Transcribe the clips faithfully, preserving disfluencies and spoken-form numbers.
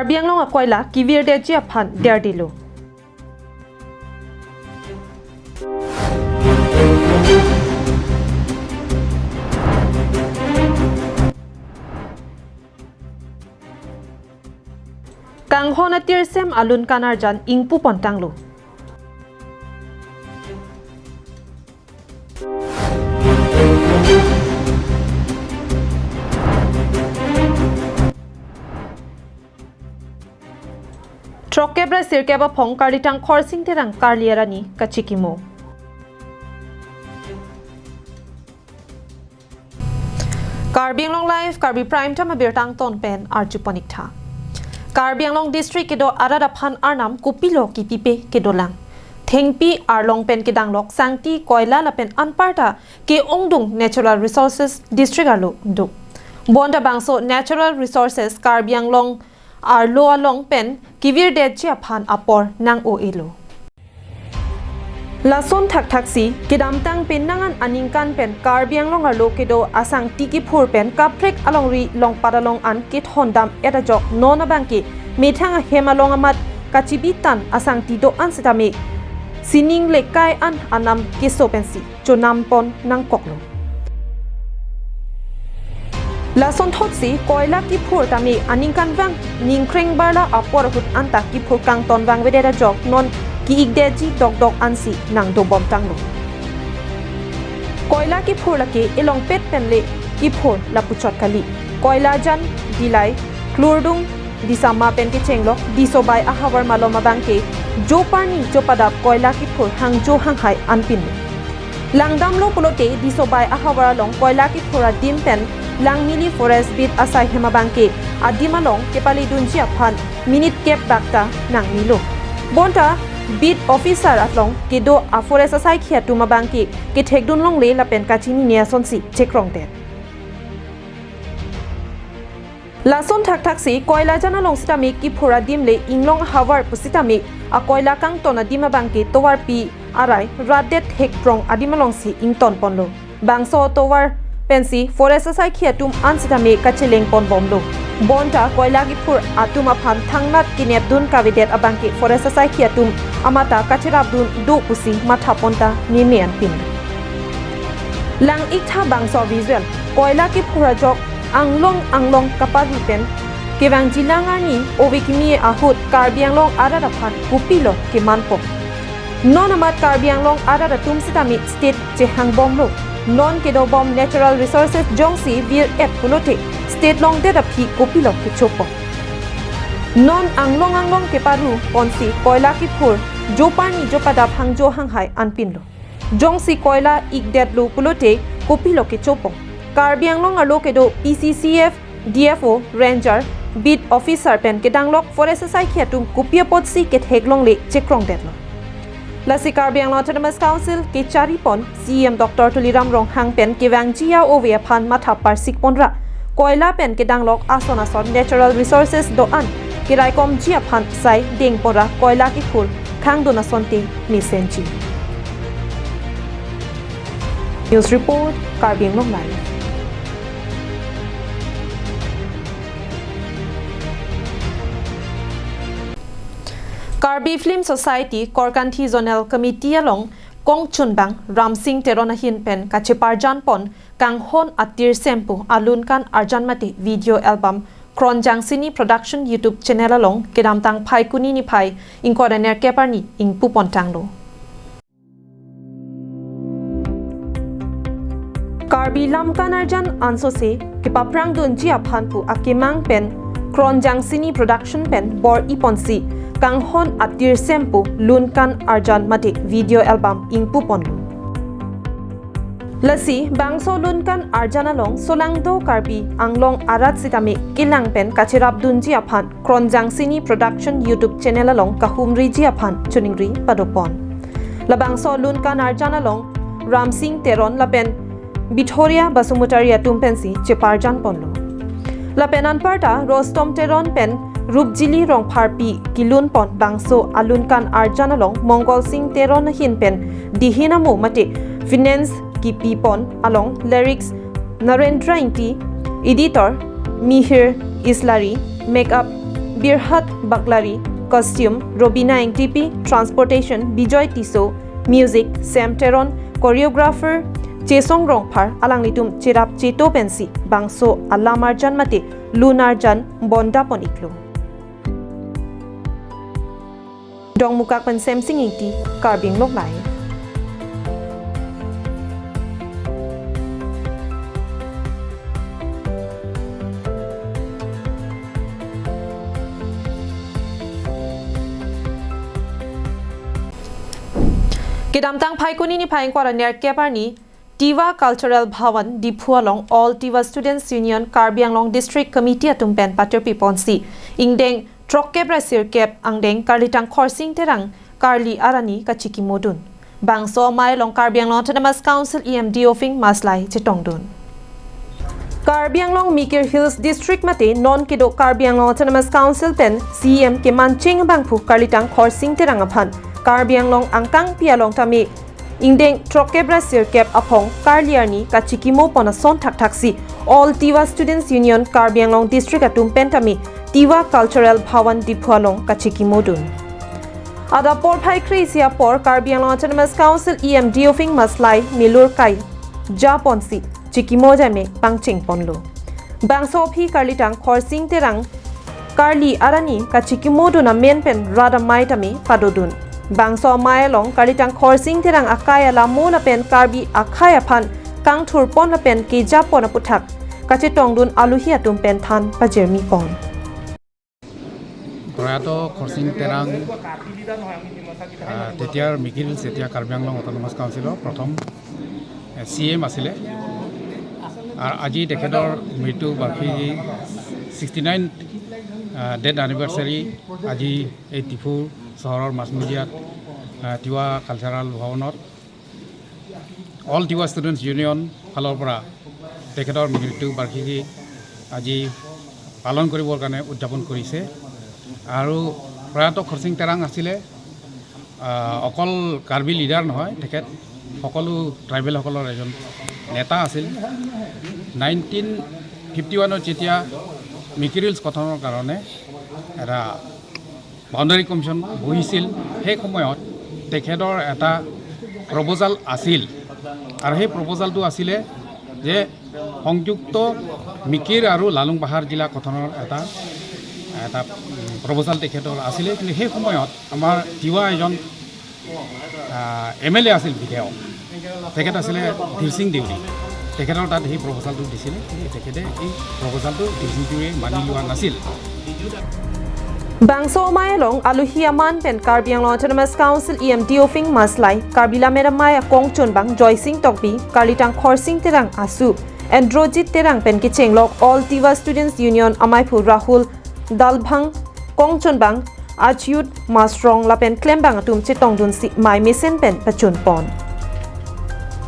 Karbi Anglong akoila kevirdetji aphan derdilo. Kanghon atirsem alun kan arjan ingpu pontanglo. Throkkep ra sirkep aphong Karlitang Khorsing Terang Karli arni kachikimo. Karbi Anglong Live, Karbi Prime Time abirta angton pen arju pon ik tha. Karbi Anglong District kedo arat aphan arnam kopilo kipipe kedolang. Thengpi arlong pen kedanglok sangti, koila lapen anparta ke-ongdung natural resources district arlo do. Bonta bangso natural resources Karbi Anglong arlo along pen kevirdetji aphan apor nang-o-elo. Lason thakthaksi kedamtang penang an aningkan pen Karbi Anglong arlo kedo asangti kephur pen kaprek alongri longpat along an kethondam-et ajok non abangke methang ahem along amat kachibitan asangti do-an sitame sining lekai an anam keso pensi chonam pon nangkoklo. Lasonthotsi koila kephur tame aningkanvang ningkreng barla apor ahut anta kephur kangton vangvedet ajok non ki-ikdetji dokdok ansi nangdobomtanglo. Koila kephur lake elongpet pen le kephur lapuchot kali. Koila jan Dillai, Klurdung, Disama pen kechenglok Disobai ahavar malom abangke joparni jopadap koila kephur hangjo hanghai anpinlo. Langdamlo pulote Disobai ahavar along koila kephur adim pen Langmili Forest Beat asai hem abangke adim along kepaledunji aphan minute kep bakta nangnelo. Bonta Beat Officer along kedo a-forest asaikhi atum abangke kethekdun longle lapen kachinine asonsi chekrongdet. Lason thakthaksi koila jan along sitame kephur adim le inglong ahavar pusitame akoila kangton adim abangke tovarpi arai rat det thekprong adim alongsi ington ponlo. Bangso tovar pensi forest asaikhi atum an sitame kacheleng ponbomlo. Bonta koila kephur atum aphan thangnat kenepdun kavedet abangke forest asaikhi atum amata kacherapdun do pusi matha ponta neme anpin. Lang ik tha bangso visual, koila kephur ajok anglong anglong kaparu pen kevangjilang arni ove kimi ahut Karbi Anglong arat aphan kopilo kemanpo. Non amat Karbi Anglong arat atum sitame state chehangbomlo. Non kedobom natural resources jongsi vir-et pulote state longdet aphi kopilo kechopo. Non anglong anglong keparu ponsi koila kephur joparni jopadap hangjo hanghai anpinlo. Jongsi koila ikdetlo pulote kopilo kechopo. Karbi Anglong arlo kedo P C C F, D F O, Ranger, Beat Officer pen kedanglok forest asaikhi atum kopi apotsi ketheklongle chekrongdetlo. Lasi Karbi Anglong Autonomous Council kechari pon C E M Doctor Tuliram Ronghang pen kevangji a-ove aphan matha parsik ponra koila pen kedanglok ason ason natural resources do-an keraikomji aphan sai deng ponra koila kephur khangdun asonte mesenji. News report, Karbi Anglong Live. Karbi Film Society Korkanthi Zonal Committee along kongchunbang Ramsing Teron ahin pen kacheparjan pon Kanghon Atirsempu alun kan arjan mate video album Kronjang Cine Production YouTube channel along kedamtang Phaikuni niphai ingkoi ra nerkep arni ingpu pontanglo. Karbi lamkan arjan ansose kepaphrangdunji aphan pu akemang pen Kronjang Cine Production pen bor-i ponsi Kanghon Atirsempu lun kan arjan mate video album ingpu ponlo. Lasi bangso lun kan arjan along solangdo Karbi Anglong arat sitame kelang pen kacherapdunji aphan Kronjang Cine Production YouTube channel along kahumriji aphan choningri padopon. Labangso lun kan arjan along Ramsing Teron lapen Bithoria Basumutari atum pensi cheparjan ponlo. Lapen anparta Rostom Teron pen Rupjili Rongpharpi kelun pon bangso alun kan arjan along Mongol Sing Teron ahin pen dihin amo mate finance kipi pon along lyrics Narendra Ingti, editor Mihir Islari, makeup Birhat Baklari, costume Robina Engtipi, transportation Bijoy Tisso, music Sam Teron, choreographer Chesong Rongphar, alanglitum cherap cheto pensi bangso alam arjan mate lun arjan bondapon iklo. Dongmukak pen Semsing Ingti, Karbi Anglong Live. Kedamtang Phaikuni niphai ingkoi ra nerkep arni Tiwa Cultural Bhavan, Diphu along All Tiwa Students Union, Karbi Anglong District Committee atum pen patirpi ponsi ingdeng throkkep ra sirkep angdeng Karlitang Khorsing Terang karli arani kachikimodun. Bangso amei along Karbi Anglong Autonomous Council E M Deophing Maslai chetongdun. Karbi Anglong Mikir Hills District mate non kedo Karbi Anglong Autonomous Council pen C E M kemancheng abangphu Karlitang Khorsing Terang aphan Karbi Anglong angkangpi along tame ingdeng throkkep ra sirkep aphong karli arni kachikimo pon ason thakthaksi All Tiwa Students Union Karbi Anglong District atum pen tame Tiwa Cultural Bhavan Diphu along kachikimodun. Adap porphai kre-isi apor Karbi Anglong Autonomous Council E M Deophing Maslai milur kai japonsi chikimo jame pangcheng ponlo. Bangso aphi Karlitang Khorsing Terang karli arani kachikimodun amen pen rat amei tame padodun. Bangso amei along Karlitang Khorsing Terang akai alamo lapen Karbi akhei aphan kangthur pon lapen keja pon aputhak kachetongdun aluhi atum pen than pajirmi pon. প্ৰয়াত খৰচিং তেৰাং, আহ, তেতিয়াৰ মিকিৰ হিলছ, এতিয়া কাৰ্বি আংলং অট'নমাছ কাউন্সিলৰ প্ৰথম C M আছিলে। আৰু আজি তেখেতৰ মৃত্যু বাৰ্ষিকী, ছিক্সটি নাইন ডেথ এনিভাৰ্চাৰী আজি এই ডিফু চহৰৰ মাছমজিয়াত, আহ, তিৱা কালচাৰেল ভৱনত অল তিৱা ষ্টুডেণ্টছ ইউনিয়ন ফালৰ পৰা তেখেতৰ মৃত্যু বাৰ্ষিকী আজি পালন কৰিবৰ কাৰণে উদযাপন কৰিছে। আৰু প্ৰয়াত খৰচিং তেৰাং আছিলে, আহ, অকল কাৰ্বি লিডাৰ নহয়, তেখেত সকলো ট্ৰাইবেলসকলৰ এজন নেতা আছিল। নাইনটিন ফিফটি ওৱানত যেতিয়া মিকিৰ হিলছ গঠনৰ কাৰণে এটা বাউণ্ডাৰী কমিশ্যন বহিছিল, সেই সময়ত তেখেতৰ এটা প্ৰপ'জাল আছিল। আৰু সেই প্ৰপ'জালটো আছিলে যে সংযুক্ত মিকিৰ আৰু লালুং পাহাৰ জিলা গঠনৰ এটা, এটা, উম, প্ৰপ'জাল তেখেতৰ আছিলে। কিন্তু সেই সময়ত আমাৰ তিৱা এজন, আহ, এম এল এ আছিল বিধায়ক, তেখেত আছিলে ধীৰসিং দেউৰী। তেখেতৰ তাত সেই প্ৰপ'জালটো দিছিলে, কিন্তু তেখেতে এই প্ৰপ'জালটো ধীৰসিং দেউৰীয়ে মানি লোৱা নাছিল। Bangso amei along aluhi aman pen Karbi Anglong Autonomous Council E M Deophing Maslai, Karbi Lammet Amei akongchunbang Joysing Tokbi, Karlitang Khorsing Terang asu Androjit Terang pen kechenglok All Tiwa Students Union ameiphu Rahul Dalbhang, kongchunbang Achyut Masrong lapen klembang atum chetongdunsi mei mesen pen pachun pon.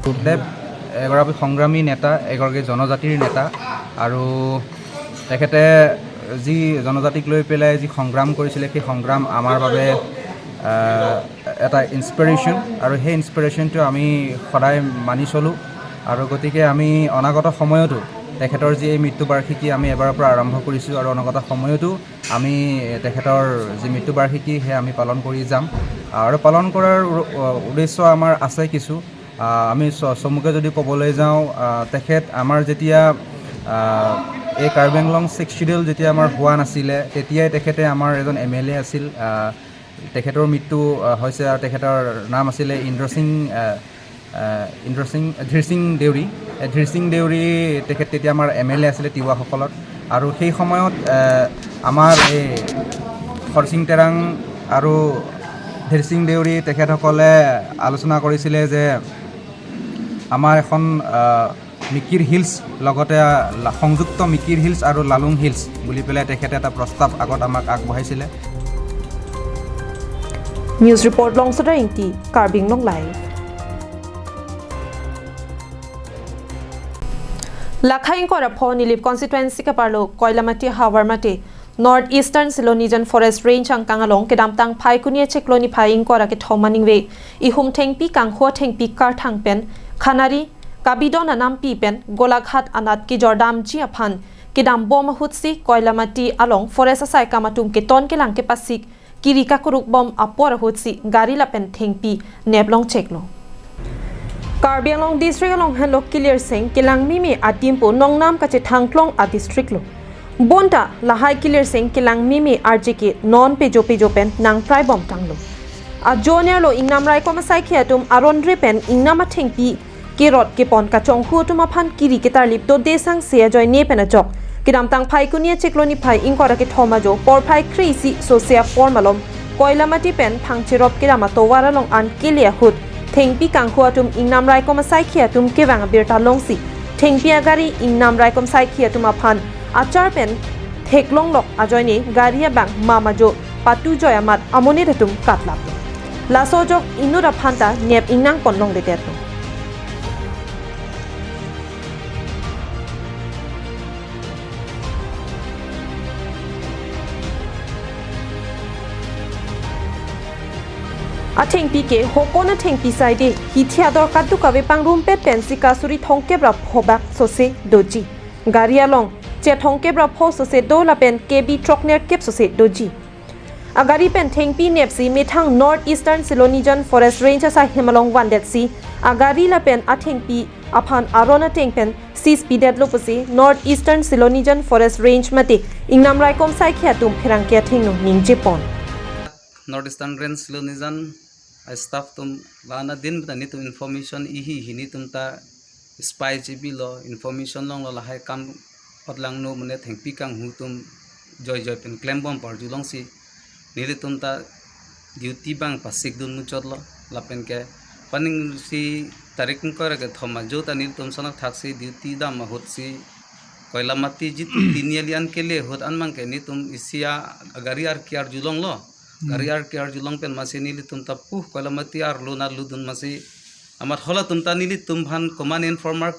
Buddhadev এগৰাকী সংগ্ৰামী নেতা, এগৰাকী জনজাতিৰ নেতা আৰু তেখেতে যি জনজাতিক লৈ পেলাই যি সংগ্ৰাম কৰিছিলে, সেই সংগ্ৰাম আমাৰ বাবে, আহ, এটা ইনস্পিৰেশ্যন আৰু সেই ইনস্পিৰেশ্যনটো আমি সদায় মানি চলোঁ। আৰু গতিকে আমি অনাগত সময়তো তেখেতৰ যি এই মৃত্যুবাৰ্ষিকী আমি এবাৰৰ পৰা আৰম্ভ কৰিছোঁ আৰু অনাগত সময়তো আমি তেখেতৰ যি মৃত্যুবাৰ্ষিকী সেয়া আমি পালন কৰি যাম। আৰু পালন কৰাৰ উ-, উদ্দেশ্য আমাৰ আছে কিছু। আহ, আমি চ-, চমুকৈ যদি ক'বলৈ যাওঁ, আহ, তেখেত আমাৰ যেতিয়া, আহ, এই কাৰ্বি আংলং ছিক্স শ্বিডিউল যেতিয়া আমাৰ হোৱা নাছিলে, তেতিয়াই তেখেতে আমাৰ এজন এম এল এ আছিল। আহ, তেখেতৰ মৃত্যু, আহ, হৈছে আৰু তেখেতৰ নাম আছিলে ইন্দ্ৰসিং, আহ, আহ, ইন্দ্ৰসিং, ধীৰসিং দেউৰী। এই ধীৰসিং দেউৰী তেখেত তেতিয়া আমাৰ এম এল এ আছিলে তিৱাসকলৰ। আৰু সেই সময়ত, আহ, আমাৰ এই খৰচিং তেৰাং আৰু ধীৰসিং দেউৰী তেখেতসকলে আলোচনা কৰিছিলে যে আমাৰ এখন, আহ, মিকিৰ হিলছ, লগতে লা-, সংযুক্ত মিকিৰ হিলছ আৰু লালুং হিলছ বুলি পেলাই তেখেতে এটা প্ৰস্তাৱ আগত আমাক আগবঢ়াইছিলে। News report Longsodar Ingti, Karbi Anglong Live. Lakhai ingkoi ra pho Nilip constituency kaparlo Koilamati havar mate North Eastern Silonijan Forest Range angkang along kedamtang Phaikuni achiklo niphai ingkoi ra kethom aningve ihum thengpi kanghu athengpi karthang pen khanari kabidon anampi pen Golaghat anat kejordamji aphan kedam bom ahutsi Koilamati along forest asaikam atum keton kelang kepasik kiri kakuruk bom apor ahutsi gari lapen thengpi nep longcheklo. Karbi Anglong district along henlo kilirseng kelang mimi adim pu nongnam kachethangklong a district lo. Bonta lahai kilirseng kelang mimi arje ke non pejo pejo pen nangprai bomtanglo. Ajo nerlo ingnam raikom asaikhi atum aron re pen ingnam athengpi kerot kepon kachonghu atum aphan kiri ketarlip dode sangse ajoine pen ajok. Kedamtang Phaikuni achiklo niphai ingkoi ra kethom ajo porphai kre-isi sose apor malom Koilamati pen Phangcherop kedam atovar along an kele ahut thengpi kanghu atum ingnam raikom asaikhi atum kevang abirta longsi thengpi agari ingnam raikom asaikhi atum aphan achar pen theklonglok ajoine gari abang mamajo patujoi amat amonit atum katlap. Laso ajok inut aphan ta nep ingnang ponlongledetlo. Athengpi ke hokon athengpi saide, hithi ador kadokave pangrumpet pensi kasuri thomkep ra pho bak sose doji. Gari along che thomkep ra pho sose do lapen K B throknerkep sose doji. Agari pen thengpi nepsi methang North Eastern Silonijan Forest Range asaihem along vandetsi agari lapen athengpi aphan aron ateng pen seize pidetlo pusi North Eastern Silonijan Forest Range mate ingnam raikom asaikhi atum pherangke athengno ningjepon. North Eastern Range Silonijan staff atum la-an adin ta netum information ihi hi netum ta spy G B lo information longlo lahai kam otlangno mane thengpi kanghu atum joijoi pen klembom parjulongsi nelitum ta duty abang pasikdun muchotlo lapen ke paningsi tarik ingkoi ra kethom ajo ta nelitum sonak thaksi duty dam ahutsi Koilamati jitu tini ali an kele ahut an abang ke netum isi agari arki arjulonglo. Gari arki arjulong pen masi nelitum ta puh Koilamati arlo na ludun masi amat halatum ta nelitum aphan command informer,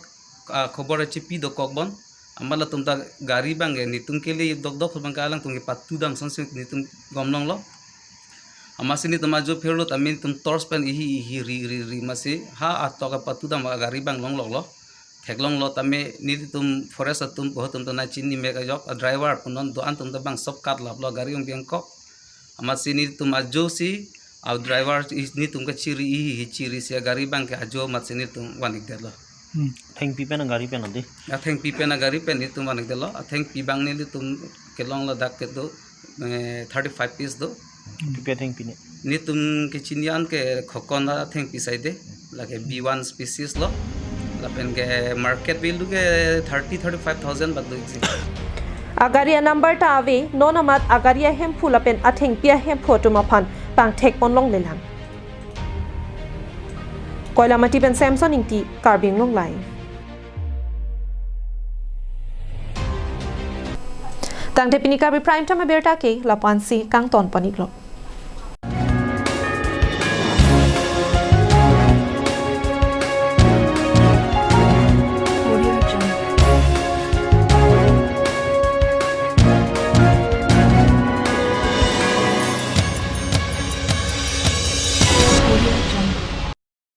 ah, khobor achipi dokok bon. Amat latum ta gari abang ke netum kele dokdok abang ke alangtum kepatudam sangsi netum gomlonglo. Amatsi netum ajo phirlo tame netum torch pen ihi ihi ri ri ri masi ha atok kepatudam agari abang longloklo. Theklonglo tame nelitum forest atum bohotum ta nangchini mek ajok a driver punon do-an atum ta bang sop katlaplo gari ong bengkok. Amatsi nelitum ajo si a driver is netum kachiri ihi hi chirisi agari abang ke ajo amatsi netum van-ikdetlo. Hmm. Thengpi pen agari pen adi? Athengpi pen agari pen netum van-ikdetlo. Athengpi abang nelitum kelong ladak kedo, eh, thirty-five piece do. Kopi athengpi ne? Netum kechini an ke khokon athengpi saide, lake B one species lo. Lapen ke market value ke thirty, thirty-five thousand baht do-ikji. Agari anumber ta ave, non amat agari ahemphu lapen athengpi ahemphu atum aphan pangthek ponlonglelang. Koilamati pen Samson Ingti, Karbi Anglong Live. Tangte pini Karbi Prime Time abirta ke lapu-ansi kangton pon-iklo.